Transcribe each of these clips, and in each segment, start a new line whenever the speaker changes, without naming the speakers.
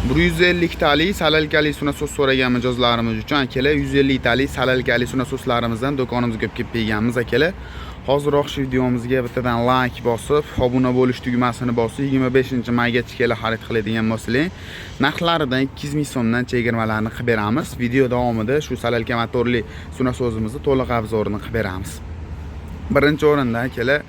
150 talik солярка li suv nasos so'ragan mijozlarimiz uchun, akalar, 150 talik солярка li suv nasoslarimizdan do'konimizga olib kelib berganmiz, akalar. Hoziroq shu videomizga bittadan like bosib, obuna bo'lish tugmasini bosib, 25 maygacha kelib xarid qiladigan bo'lsanglar, narxlaridan 200 ming so'mdan chegirmalarni qilib beramiz. Video davomida shu солярка motorli suv nasosimizni to'liq обзор ini qilib beramiz. Birinchi o'rinda, akalar,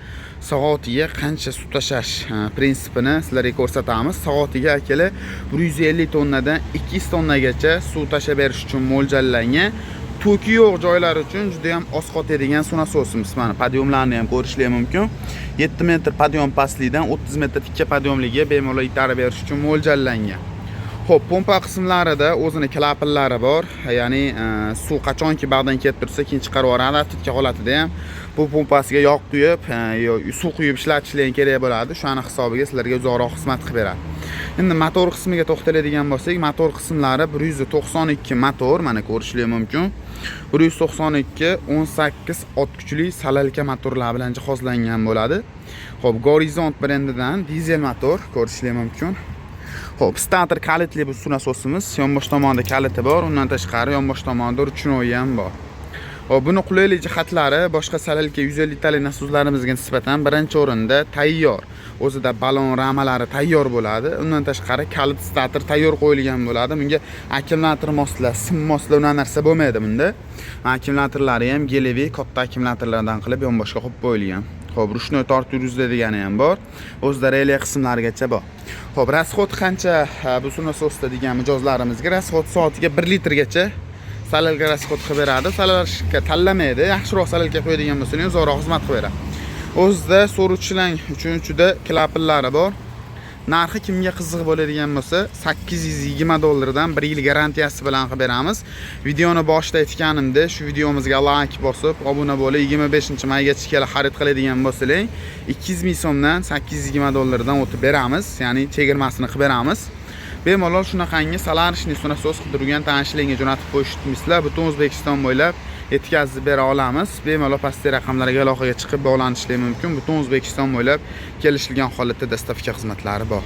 soatiga qancha suv tashlash prinsipini sizlarga ko'rsatamiz. Soatiga, akalar, 150 tonnadan 200 tonnagacha suv tashlab berish uchun mo'ljallangan, toki yo'q joylar uchun juda ham oz qotadigan suv nasosimiz. Mana, подъём larni ham ko'rishlar mumkin. 7 metr подъём pastlikdan 30 metr tikka подъём liga bemalol itarib berish uchun mo'ljallangan. Xo'p, pompa qismlarida o'zini klapanlari bor. Ya'ni suv qachonki bag'dan kelib tursa, keyin chiqarib yuboradi. Tikka holatida ham bu pompasiga yog' quyib, suv quyib ishlatishlar kerak bo'ladi. O'shani hisobiga sizlarga uzoqroq xizmat qilib beradi. Endi motor qismiga to'xtaladigan bo'lsak, motor qismlari 192 motor, mana, ko'rishlar mumkin. 192 18 ot kuchli солярка motorlar bilan jihozlangan bo'ladi. Xo'p, Gorizont brendidan dizel motor ko'rishlar mumkin. Xo'p, starter kalitli bu suv nasosimiz. Yonbosh tomonida kaliti bor, undan tashqari yonbosh tomonida ручной ham bor. Xo'p, buni qulaylik jihatlari boshqa солярка 150 talik nasoslarimizga nisbatan birinchi o'rinda tayyor. O'zida balon ramalari tayyor bo'ladi. Undan tashqari kalit starter tayyor qo'yilgan bo'ladi. Bunga akkumulyator mosla, sim mosla, unaqa narsa bo'lmaydi bunda. Akkumulyatorlari ham гелевый, katta akkumulyatorlardan qilib yonboshga qo'yib qo'yilgan. Xo'p, ручной tortib yurgizadigani ham bor. O'zida реле qismlarigacha bor. Xo'p, расход qancha bu suv nasosda degan mijozlarimizga, расход soatiga 1 litrgacha солярка расход qilib beradi. Солярка tanlamaydi. Yaxshiroq солярка qo'yadigan bo'lsangiz, uzoqroq xizmat qilib beradi. O'zida so'ruvchi shlang uchun uchida klapanlari bor. Narxi kimga qiziq bo'ladigan bo'lsa, 820 dollardan 1 yil garantiyasi bilan qilib beramiz. Videoni boshida aytganimda, shu videomizga like bosib, obuna bo'lib, 25 maygacha kelib xarid qiladigan bo'lsalar, 200 ming so'mdan 820 dollardan o'tib beramiz, ya'ni chegirmasini qilib beramiz. Bemalol shunaqangi солярочный suv nasos qidirgan tanishlaringga jo'natib qo'yishmisizlar. Butun O'zbekiston bo'ylab yetkazib bera olamiz. Bemalol pastdagi raqamlarga aloqaga chiqib bog'lanishlar mumkin. Butun O'zbekiston bo'ylab kelishilgan holatda доставка xizmatlari bor.